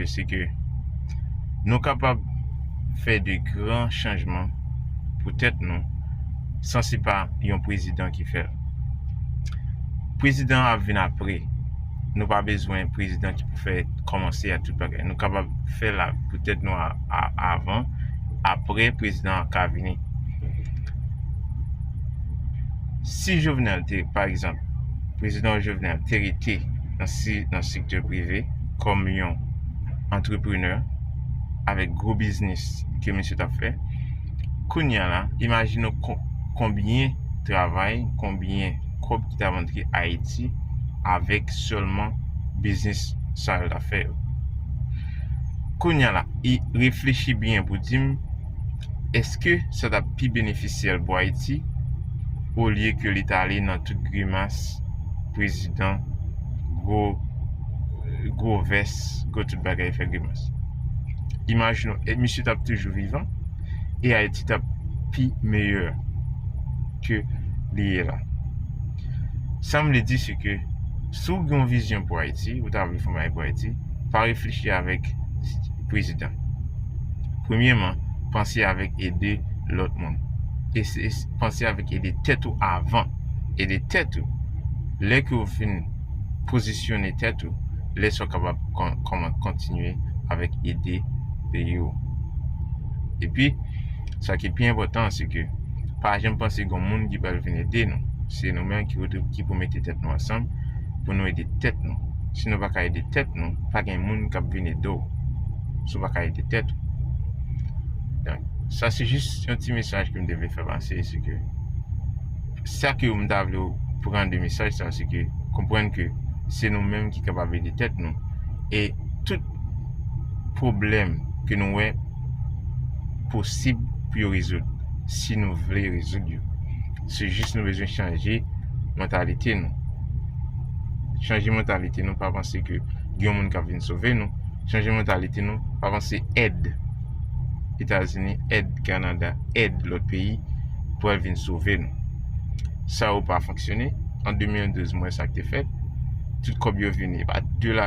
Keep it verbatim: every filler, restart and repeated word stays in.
se ke nou kapab fè de gran chanjman pou tèt nou san se pa yon prezidan ki fè l. Prezidan ap vin apre. Nou pa bezwen prezidan ki pou fè kòmanse a tout bagay. Nou kapab fè la pou tèt nou a- a- avan, apre prezidan an ka vini. Si Jovenel te, pa egzanp, prezidan Jovenel te rete nan, si, nan sektè prive kòm yon antreprenè avèk gwo biznis ke misye t ap fè, kounye a la, imajine w kon- konbyen travay, konbyen kòb ki t ap antre Ayiti avèk sèlman biznis sa yo t ap fè yo. Kounye a la, e reflechi byen pou di m, èske sa t ap pi benefisyèl pou Ayiti olye ke li t ale nan tout grimas prezidan, gwo, gwo vès, gwo tout bagay fè grimas? Imajine w, e misye t ap toujou vivan e Ayiti t ap pi meyè ke li ye la. Sa m vle di, se ke si w gen yon vizyon pou Ayiti, ou ta vle fè yon bagay pou Ayiti, pa reflechi avèk prezidan. Premyèman, panse avèk ede lòt moun. E se- e se- panse avèk ede tèt ou avan. Ede tèt ou. Lè ke w fin pozisyone tèt ou, lè sa w kapab kon- kòman kontinye avèk ede peyi w. Epi, sa ki pi enpòtan, se ke pa janm panse gen moun ki pral vin ede nou. Se nou menm ki, ki pou mete tèt nou ansanm pou nou ede tèt nou. Si nou pa ka ede tèt nou, pa gen moun k ap vin ede w si w pa ka ede tèt ou. Donk, sa se jis yon ti mesaj ke m te vle fè pase, se ke sa ke m ta vle w pran de mesaj sa, se ke konprann ke se nou menm ki kapab ede tèt nou. E tout pwoblèm ke nou wè posib pou yo rezoud, si nou vle rezoud yo. Se jis nou bezwen chanje mantalite nou. Chanje mantalite nou, pa panse ke gen yon moun k ap vin sove nou. Chanje mantalite nou, pa panse èd Etazini, èd Kanada, èd lòt peyi pral vin sove nou. Sa yo pa fonksyone. An de mil douz, m wè sa k te fèt. Tout kòb yo vini, e pa de lajan